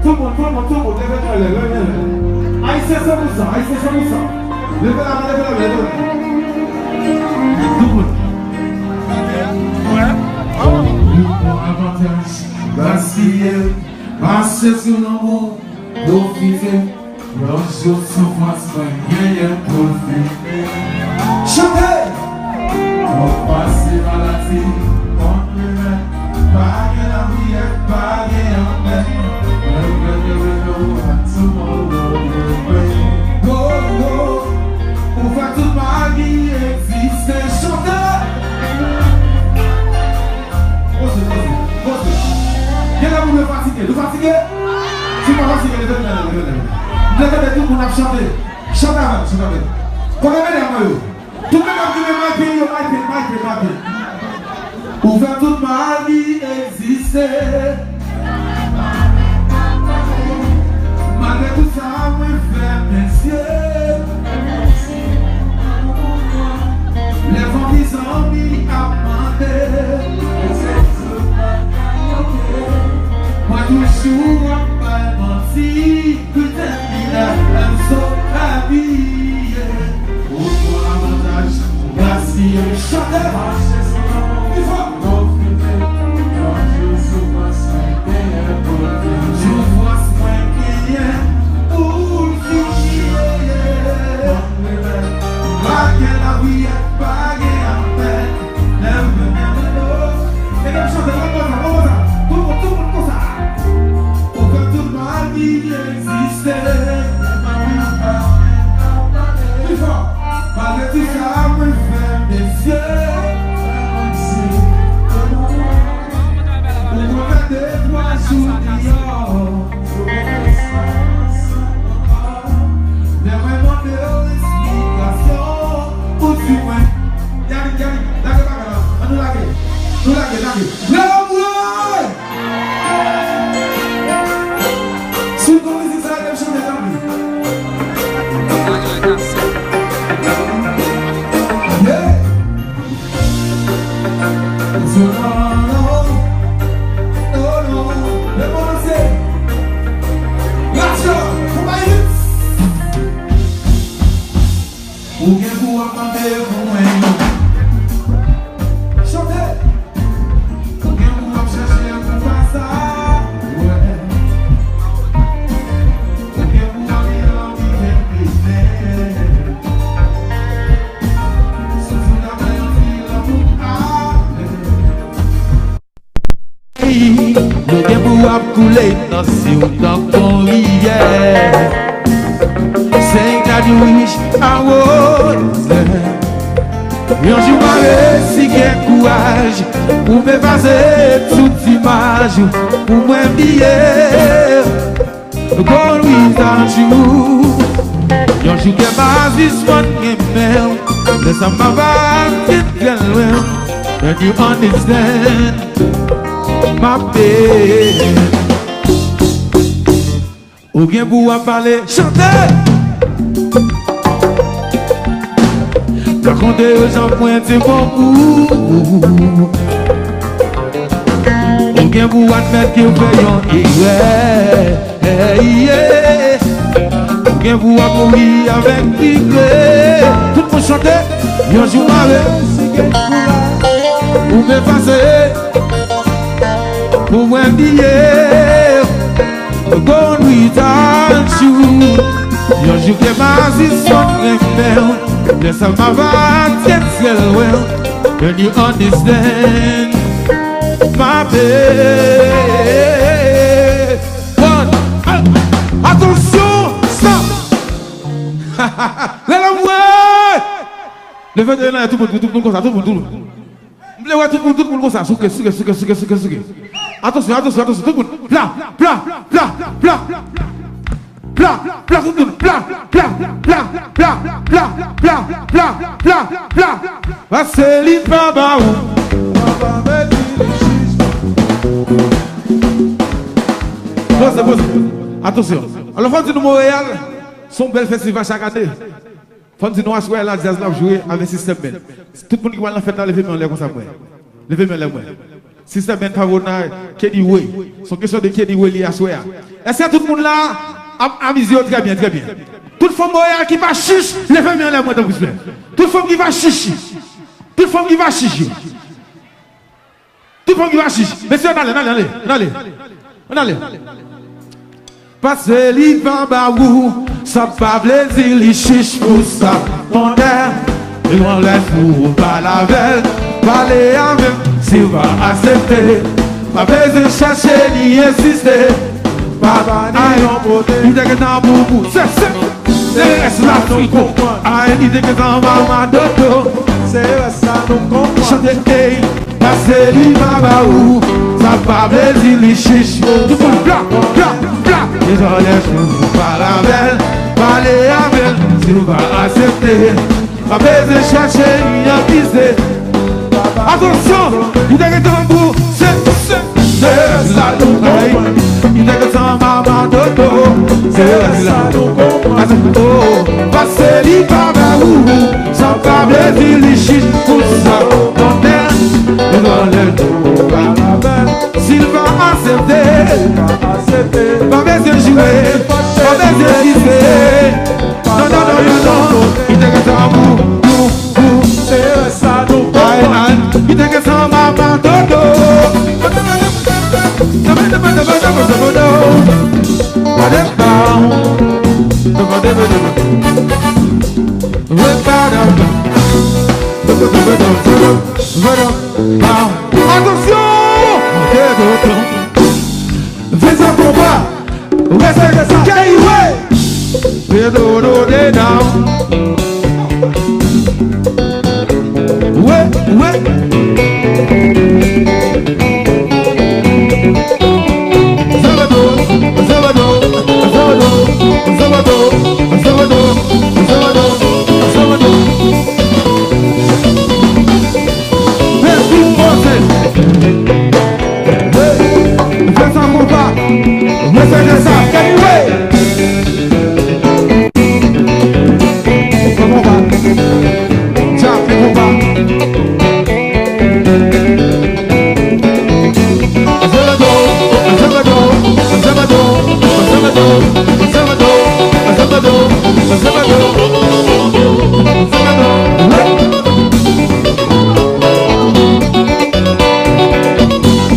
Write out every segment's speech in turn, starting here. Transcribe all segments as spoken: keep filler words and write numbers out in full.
Tout moun, tout moun, tout moun, leve men anlè, leve men anlè. Ayisyen san pou san, Ayisyen san pou san. Leve la men, leve la men, leve la men. Tout moun. Li pran avantaj, gaspiye, mache sou lanmou, pwofite. Yon jou soufrans mwen genyen pou l fini. Chante! Kò pase maladi, kò plimen, pa gen lapriyè, pa gen anpè. Mwen prefere nou a tomorrow will bring. Oh, oh, ou fè tout magi egziste. Chante! Poze, poze, poze. Gen lè moun yo fatige. Nou fatige? Si w pa fatige, leve men, leve men. M vle tande tout moun ap chante. Chante avè m, chante avè m. Kote medam mwen yo? Tout medam ki gen my pain yo, my pain, my pain, my pain. Ou fè tout magi egziste. Malgre tout sa, mwen fè mesye. Lè fanmi zanmi ap mande, mwen toujou ap bay manti. Pretend me that I'm so happy, yeah. Ou pran avantaj, ou gaspiye. Chante! Pi fò! Soufrans mwen genyen pou l fini, yeah. Pa gen lapriyè, pa gen apèn. Lè m vin nan mwen yo. Medam chante, konn konsa, konn konsa. Tout moun, tout moun konsa. Ou fè tout magi egziste. Pi fò. Malgre tout sa, mwen fè mesye. Ou mwen fè de twa jou deyò. Lè mwen mande w esplikasyon, ou di mwen. Yannick, Yannick, lage bagay la. Ann nou lage. Nou lage, lage. Lè w mwen! Si w konn mizik sa, ede m chante, tanpri. Yeah! Let's go, non, non, non, non. Lè m kòmanse. Aksyon! Konpayi Hits! Ou gen pou w ap mande pou mwen. Chante! Ou gen pou w ap chèche pou w pa sa. Wè. Ou gen pou w ap li anvi gen plimen. Sou fout ap fè yon ti lanmou avè. Nou gen pou ap koule nan zye w tankou yon rivyè. Say God you wish I was there. Yon jou m a resi gen kouraj pou m efase tout imaj ou pou mwen bliye. Gone without you. Yon jou kè m a jis konn renmen w. Lè sa m ava al gen trè lwen. When you understand my pain. Ou gen pou w ap pale, chante! Rakonte yo jan mwen te bon pou ou. Ou gen pou w admèt ke w fè yon erè. Ou gen pou w ap mouri avèk regrè. Tout moun chante. Yon jou m a resi gen kouraj pou m efase, pou mwen bliye. Gone without you. Yon jou kè m a jis konn renmen w. Lè sa m ava al gen trè lwen. When you understand my pain. One, ah, atansyon, stop. Lè l anmwe. Leve de nan tout moun, tout moun konsa, tout moun, tout moun. M vle wè tout moun, tout moun konsa. Souke, souke, souke, souke, souke, souke. Atansyon, atansyon, atansyon, tout moun. Pla, pla, pla, pla. Pla, pla, tout moun. Pla, pla, pla. Paske li pa ba ou. Poze, poze. Atansyon. Alò, fò m di nou Monreyal, se yon bèl festival chak ane. Fò m di nou aswè la, djaz la ap jwe avèk sistèm men. Tout moun ki pral nan fèt la, leve men anlè konsa mwen. Leve men anlè mwen. Sister Ben Favona, Kenny Way. Se yon kesyon de Kenny Way li aswè a. Èske tout moun la ap amize yo trè byen, trè byen? Tout fanm Montréal ki pa chich, leve men anlè mwen, tanpri, silvouplè. Tout fanm ki pa chich. Tout fanm ki pa chich yo. Tout fanm ki pa chich. Mesye, ann ale, ann ale, ann ale. Ann ale. Ann ale. Paske li pa ba ou sa pa vle di li chich pou sa. Konnen li pran lè pou ou pale avè l, pale avè l, si w pa aksepte, pa bezwen chèche ni ensiste. Pa ba ni yon kote. Li te gentan pou ou, se, se, se rès la nou konprann. Ay, li te gentan ba w madodo. Se rès la nou konprann. Chante, ey. Paske li pa ba ou, sa pa vle di li chich. Tout moun bla, bla, bla. Deja lè pou pale avè l, pale avè l. Si w pa aksepte, pa bezwen chèche ni akize. Atansyon, li te gentan pou se, se, se sa nou konprann. Li te gentan mama dodo. Se sa nou konprann. Oh, paske li pa ba ou. Sa pa vle di li chich pou sa. Konnen li pran lè pou ou pale avè l. Si l pa aksepte, pa bezwen joure, pa bezwen dife. Non, non, non, non, non. Li te gentan pou, pou, pou. Se sa nou konprann. Ay, ay. Li te gentan mama dodo. Atansyon! Viza konpa! Respecte sa! K I W! Pedro de down. Ouais, ouais. Zabado, zabado, zabado. Bèl bit poze. Hey, fè sa konpa. Mwen se de sa, anyway. Fè konpa. Dja fè konpa. Zabado, zabado, zabado.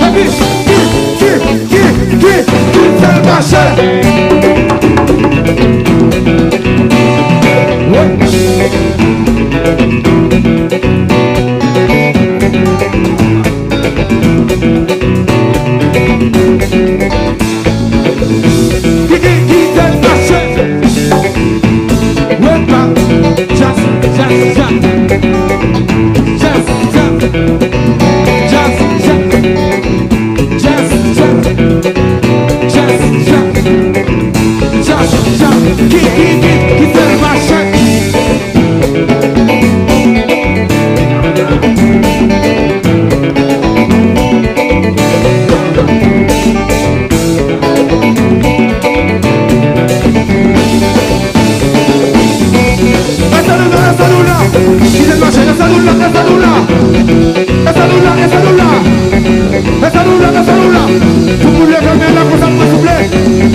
Epi, ki, ki, ki, ki, ki fè l mache? Wi. Ki, ki, ki fè l mache? Wepa, jazz, jazz, jazz. Jazz, jazz. Jazz, jazz. Jazz, jazz. Jazz, jazz. Jazz, jazz. Ki, ki, ki, ki fè l mache? Esa nou la, esa nou la. Ki te mache, esa nou la, esa nou la. Esa nou la, esa nou la. Esa nou la, esa nou la. Tout moun leve men la konsa mwen souple.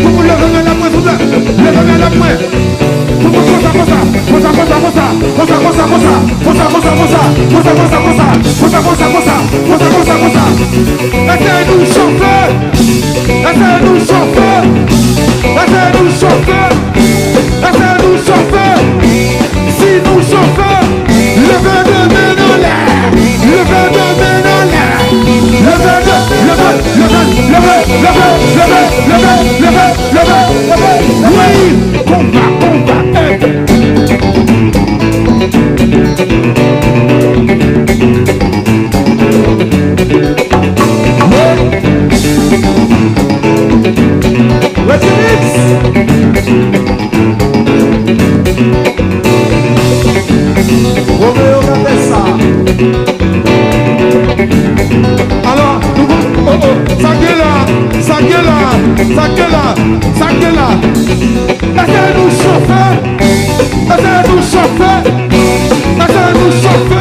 Tout moun leve men la mwen souple. Leve men la mwen. Tout moun konsa, konsa. Konsa, konsa, konsa. Konsa, konsa, konsa. Konsa, konsa, konsa. Konsa, konsa, konsa. Konsa, konsa, konsa. Ese nou chofe. Ese nou chofe. Ese nou chofe. Ese nou chofe. Si nou chofe, leve de men anlè. Leve de men anlè. Leve de, leve, leve, leve. Wi, konba, konba, eh. Ready mix. Romeo, gade sa. Alò, nou, oh, oh, sa k gen la, sa k gen la, sa k gen la, sa k gen la. Ese nou chofe, ese nou chofe, ese nou chofe.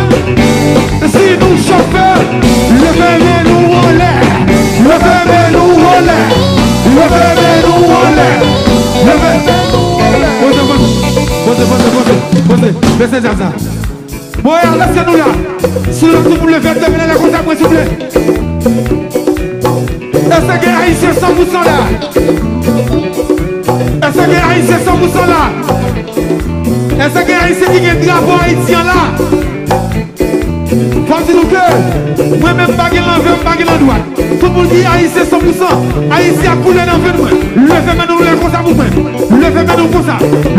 Si nou chofe, leve men nou anlè. Mesye djaz la. Montréal, èske nou la? Si nou la, tout moun leve, leve men anlè konsa, mwen, souple. Èske gen Ayisyen san pou san la? Èske gen Ayisyen san pou san la? Èske gen Ayisyen ki gen drapo Ayiti an la? Fò m di nou ke mwen menm m pa gen lan vè, m pa gen lan dwat. Tout moun ki Ayisyen san pou san, Ayiti ap koule nan venn mwen. Leve men nou lè konsa pou mwen. Leve men nou konsa.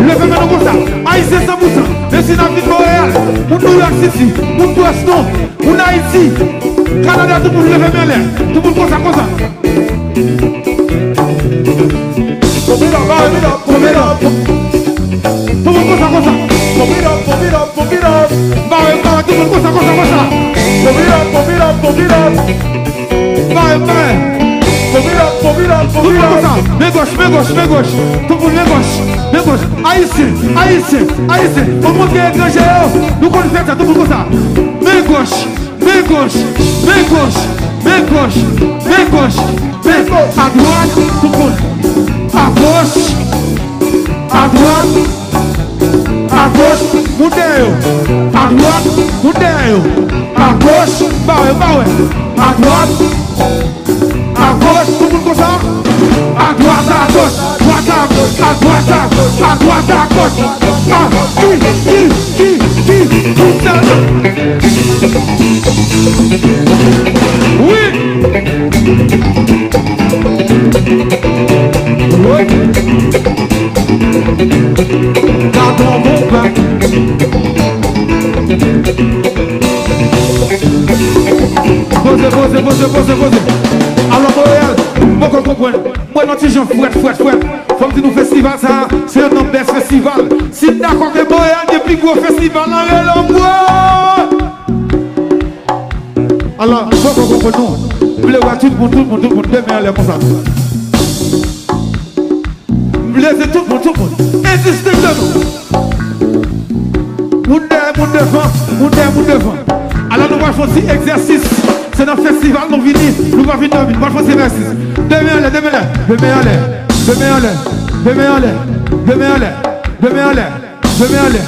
Leve men nou konsa. Ayisyen san pou san. Mesye n ap vin Montréal. Moun New York City. Moun Boston. Moun Ayiti. Kanada, tout moun leve men anlè. Tout moun konsa, konsa. Pump it up, pump it up, pump it up. Tout moun konsa, konsa. Pump it up, pump it up, pump it up. Bare, bare, tout moun konsa, konsa, konsa. Pump it up, pump it up, pump it up. Bare, bare. Pump it up, pump it up, pump it up. Tout moun konsa. Men gòch, men gòch, men gòch. Tout moun men gòch, men gòch. Ayisyen, Ayisyen, Ayisyen. Bon, montre etranje yo. Nou konn fè sa, tout moun konsa. Men gòch. Men gòch, men gòch, men gòch, men gòch, men gòch. Adwat, tout moun. Agoch, adwat, agoch, moun dèyè yo. Adwat, moun dèyè yo. Agoch, ba wè, ba wè. Adwat, agoch, tout moun konsa. Adwat, agoch, dwat, agoch, adwat, agoch, adwat, agoch. A, i, i, i, i, i, sa. Wi. Wi. Gad on bon bèk. Poze, poze, poze, poze, poze. Alò, Montréal, m poko konprann. Mwen nan ti jan frèt, frèt, frèt. Fò m di nou festival sa, se youn nan bèst festival. Si n dakò ke Montréal gen pi gwo festival nan rele m, bro. Alò, m poko konprann nou. M vle wè tout moun, tout moun, tout moun, de men anlè konsa. M vle se tout moun, tout moun. Endistenkteman. Moun dèyè, moun devan, moun dèyè, moun devan. Alò, nou pral fè yon ti egzèsis. Se nan festival nou vini, nou pa vin dòmi. Nou pral fè yon ti egzèsis. De men anlè, de men anlè, de men anlè, de men anlè, de men anlè, de men anlè, de men anlè, de men anlè.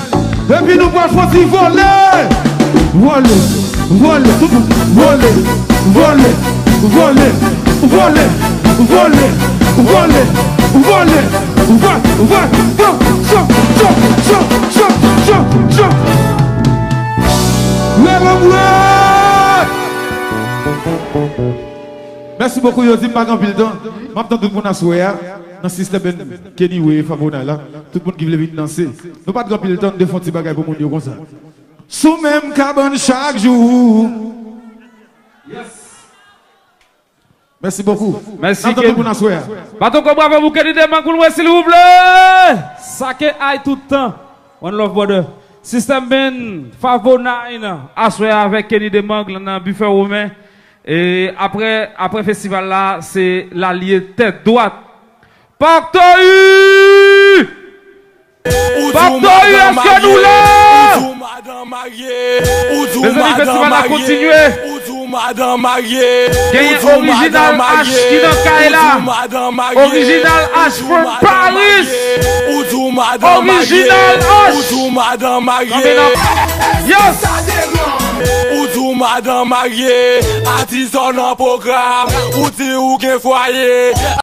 Epi nou pral fè yon ti vole. Vole, vole, tout moun. Vole, vole, vole, vole, vole, vole, vole, vole, vole, vole, jump, jump, jump, jump, jump, jump. Leve mwen! Mèsi bokou, yo di m pa gen anpil tan. M ap tann tout moun aswè a nan Sister Ben, Kenny Way, Favona la. Tout moun ki vle vin danse. Nou pa t gen anpil tan, nou te fè yon ti bagay pou moun yo konsa. Sou menm kabann chak jou. Mèsi bokou. Mèsi, n ap tann tout moun aswè a. Bat on gwo bravo pou Kenny Demang pou nou, silvouplè. Sa ke ay tout tan. One love, brother. System Ben, Favo Nine, aswè a avèk Kenny Demang nan Bifè Women. E apre, apre festival la, se lalye tèt dwat. Paktoyi! Paktoyi, èske nou la? Mezanmi, festival la kontinye. Genyen Orijinal H ki nan kay la. Orijinal H from Paris. Orijinal H. Kanpe nan. Yes. Ou di w madanm marye, a diz an nan pwogram. Ou di ou gen fwaye,